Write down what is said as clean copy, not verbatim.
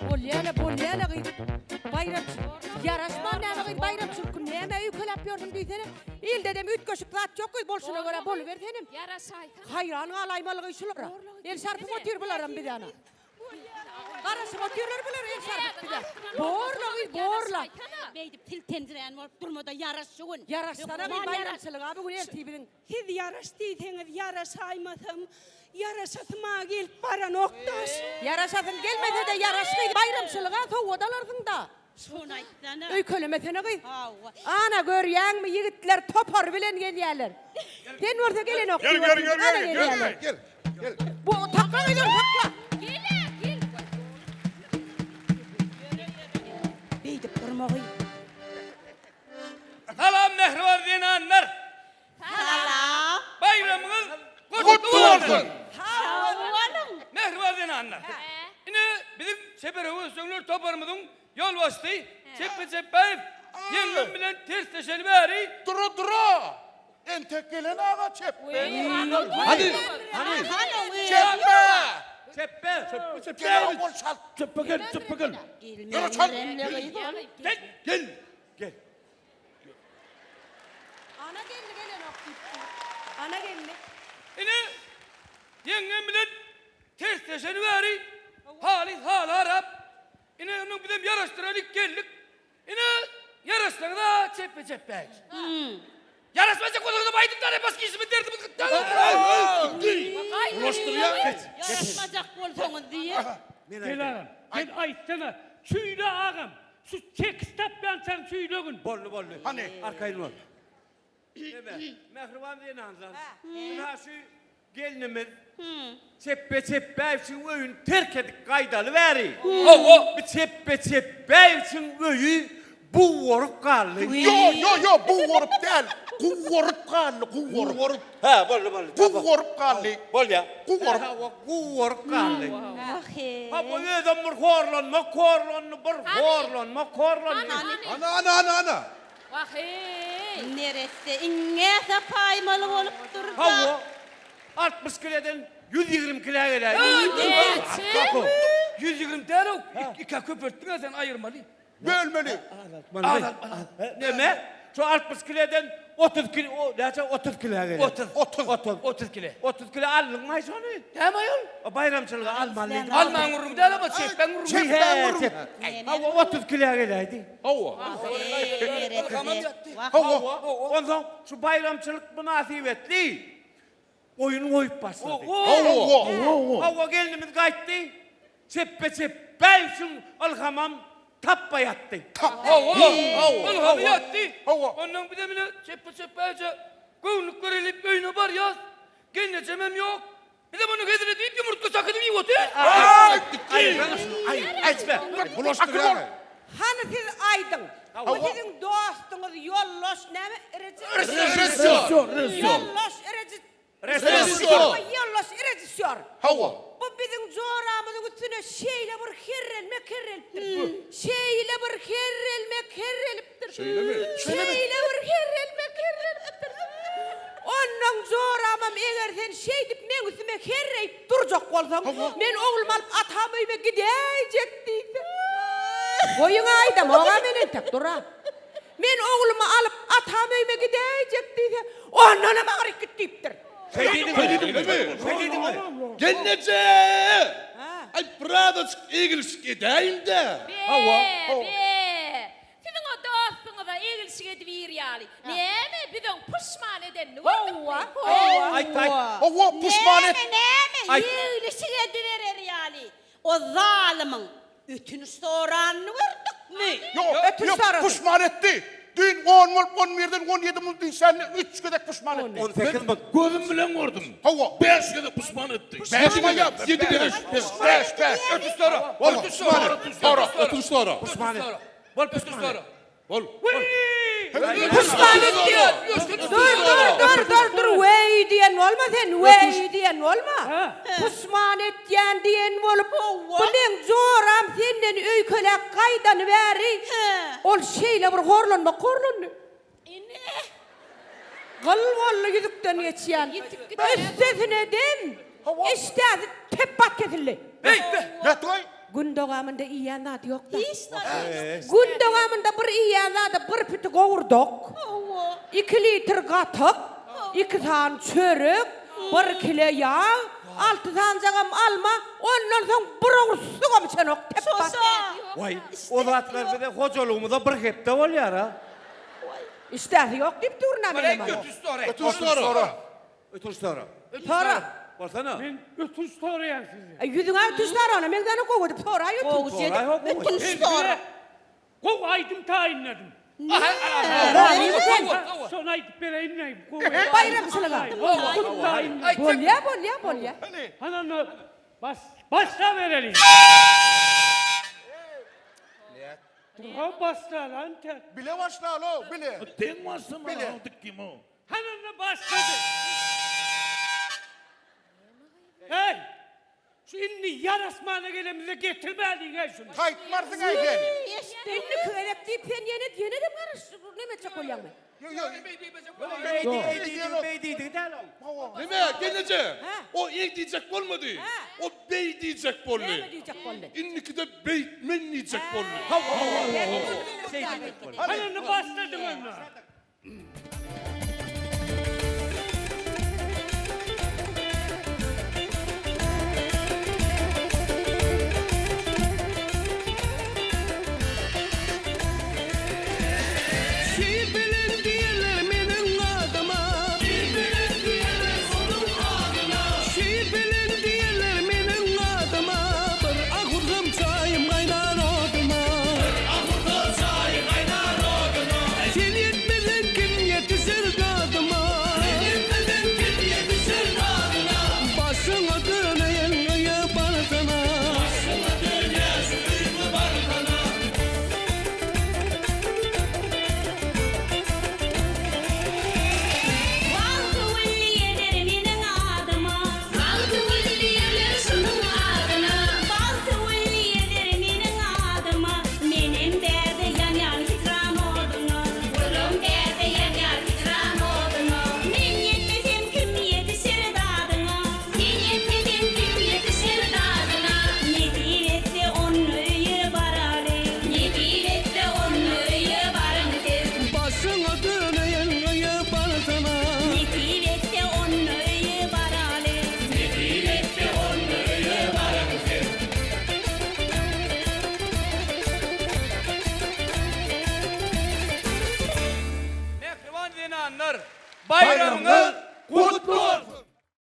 Bolýa-la, bolýa-la gyz. Baýramçylyk. Ýaraşman näme gyz baýramçylyk gün näme öýkeläp ýörsüň diýsene. Ildedem üýtgeşik zat ýok gyz bolşuna görä boluber senem. Ýaraşaýsaň. Haýran galaýmaly gyz şulara. El şarpyp otyr bularam bize ana. Garaşyp otyrlar bular el şarpyp bize. Borla gyz borla. Beýdip siltenjirän bolup durmada ýaraş şu gün. Ýaraşsana gyz baýramçylyga bu gün ertir biziň. Siz ýaraş diýseňiz ýaraşaýmasam, ýaraşasym-a gelip baranok daş. Ýaraşasyň gelmese-de ýaraş gyz baýramçylyga sowgat alarsyň-da. Şony aýtsana. Öýkelemesene gyz. Hawa. Ana görýäňmi ýigitler topary bilen gelýärler. Sen bolsa gelenok Gel diýip gel gel otyrsyň. Ana gel gelýärler. gel gel. Bu sakla gyz ony sakla. Gel-ä gel. Beýdip durma gyz. Salam mähriban zenanlar. Salam. Baýramyňyz Gutly bolsun. Sag boluň. Mähriban zenanlar. Ine biziň çeper höwesjeňler toparymyzyň ýolbaşçysy Çepbe Çepbäýew ýeňňem bilen tersleşeli bäri. Dura dura. Entek gelen aga Çepbe. Hany hany. Çepbe. Çepbe. Çepbe Gel Çepbe. bol çal. Çepbe gel çepbe gel. Ýöre çal. Gel. Gel. Gel. Ana gelni gelenok diýipdi. Ana gelni. Ine, ýeňňem bilen tersleşeli bäri halys haly harap. Ine, onnoň bizem ýaraşdyralyk geldik. Ine, ýaraşsaňyz-a çepbe-çepbäk. Ýaraşmajak bolsaňyzam aýdyň-da, başga işimiz derdimiz gyt däl. Bulaşdyrýa. Ýaraşmajak bolsaňyz diýip. Gel agam, gel aýtsana, Çüýle agam, Şu çekiç tapýançaň çüýlegin. Boldy, boldy. Hany? Arkaýyn bol. Neme, mähriban zenanlar, ynha şu gelnimiz Çepbe Çepbäýewiçiň öýüni terk edip gaýdaly bäri. Hawa. Bu Çepbe Çepbäýewiçiň öýi bugaryp galdy. Ýo, ýo, ýo, bugaryp däl, gugaryp galdy, gugaryp. Gugaryp. Hä, boldy, boldy. Gugaryp galdy. Bolýa. Gugaryp. Hawa, gugaryp galdy. Wah-eý. Hawa, özem bir horlanmak horlandy, bir horlanmak horlandy. Ana, ana, ana, ana. Wah-eý. Neresse iňňä sapaýmaly bolupdyr-da. Hawa, 60 kileden 120 kilä geläýdi. Näçe? 120 däl-ow, ikä köpeltdiň-ä sen aýyrmaly. Bölmeli. Azaltmaly. Neme? Şu 60 kileden 30 kilo, o, näçe 30 kilo gelýär. 30. 30. 30. 30 kilo. 30 kilo aldyňmy şony? Näme aýol? O baýramçylyga almaly. Almaň gürrüňi däl ama çepbeň gürrüňi. Çepbeň gürrüňi. Hawa 30 kilo geläýdi. Hawa. Hawa. Onsoň şu baýramçylyk mynasybetli Oýun goýup başlady. Hawa. Hawa gelnimiz gaýtdy. Çepbe çepbäýşiň Ylhamam tapba ýatdy. Hawa. Ylhamy ýatdy. Hawa. Ondan bize mine çepbe çepbäýje göwnlük berelip öýüne barýas. Gelnejemem ýok. Bizem ony hezil edip ýumurtga çakydyp iýip otyrys. Aý, aýtma. Bulaşdyrýar. Hany siz aýdyň. Bu siziň dostuňyz ýoldaş näme Režissýor. Ýoldaş reži Režissýor. Ýoldaş režissýor. Hawa. Bu biziň joramyzyň üstüne şeýle bir herrelmek herrelipdir. Şeýle bir herrelmek herrelipdir. Şeýlemi? Şeýle bir herrelmek herrelipdir. Onnoň joramam eger sen şeýdip meň üstüme herreýip durjak bolsaň, men oglumy alyp atam öýüme gidäýjek diýse. Goýuň aýdamog-a men entek dur-a. Men oglumy alyp atam öýüme gidäýjek diýse, ondanam agyryk git diýipdir. Şeý diýdiňmi? Şeý diýdiňmi? Gelneje! Aý, birazajyk egilşik edäýiň-dä. Be, be. Siziň o dostuňyza egilşik edip ir ýaly. Näme, biz oň puşman edenini gördükmi? Hawa, hawa. Aýt, aýt. Hawa, puşman et. Näme, näme, Aýt. egilşik ediberer ýaly. O zalymyň ötünç soranyny gördükmi? Ýok, Ötünç ýok, sorasyn. puşman etdi. Düýn on bolup, on birden on ýedi munt diýşende üç gezek puşman etdi. 18 munt. Gözüm bilen gördüm. Hawa. Bäş gezek puşman etdi. Bäş Ýedi gezek. Ýedi gezek. Bäş, bäş. Ötünç sora. Bol, Ötünç sora. ötünç sora. Ötünç sora. Puşman et. Sora. Bol Ötünç puşman et. sora. Bol. Puşman etdi. Dur, dur, dur, dur, dur, weý diýen bolma sen, weý diýen bolma. Puşman etýän diýen bolup, bu meň joram senden öýkeläp gaýdany bäri, ol şeýle bir horlanmak horlandy. Ine. Gyl boldy ýüzükden geçýän. Üstesine dem, işdäsi tepbat kesildi. Beýtme! Ýatgaý. Gün dowamynda iýen zady ýok-da. Hiç zat ýok. Gün dowamynda bir iýen zady bir piti gowurdak, Hawa. iki litr gatyk, iki sany çörek, bir kile ýag, alty sanjagam alma, ondan soň bir owurt suwam içenok. Tep bas. Şoşa. Waý, o zatlar bize hojalygymyza bir hepde bolýar-a. Işdäsi ýok diýip durun-a menem. Ötünç sora. Ötünç sora. Ötünç sora. Sora. Bolsana. Men ötünç soraýan sizden. E, ýüzüňe ötünç sora ona, meň däne gowy edip soraý ötünç. Gowy Soraý ho, edip gowy. ötünç sora. Gowy aýdym taýynladym. Sen Şony aýdyp bereýin näme? Gowy. Baýramçylyga. Gowy taýynladym. Bolýa, bolýa, bolýa. Hany onda baş başla bereliň. Dur başla lan tek. Bile başla lo, bile. Deň başlama Bile. dikkim o. Hany onda başlady. Hey! Şu indi ýarasmana gelemizde getirmäliň hey şuny. Gaýtmarsyň aý sen. Indi gezek diýip sen ýene ýene de garaş neme etjek bolýaňmy? Ýok, ýok. Beý diýdi, beý diýdi däl oň. Neme, gelneje? O eý diýjek bolmady. O beý diýjek boldy. Näme diýjek boldy? Indikide beýtmen diýjek boldy. Şeý diýjek boldy. Hany onda başladyň onda.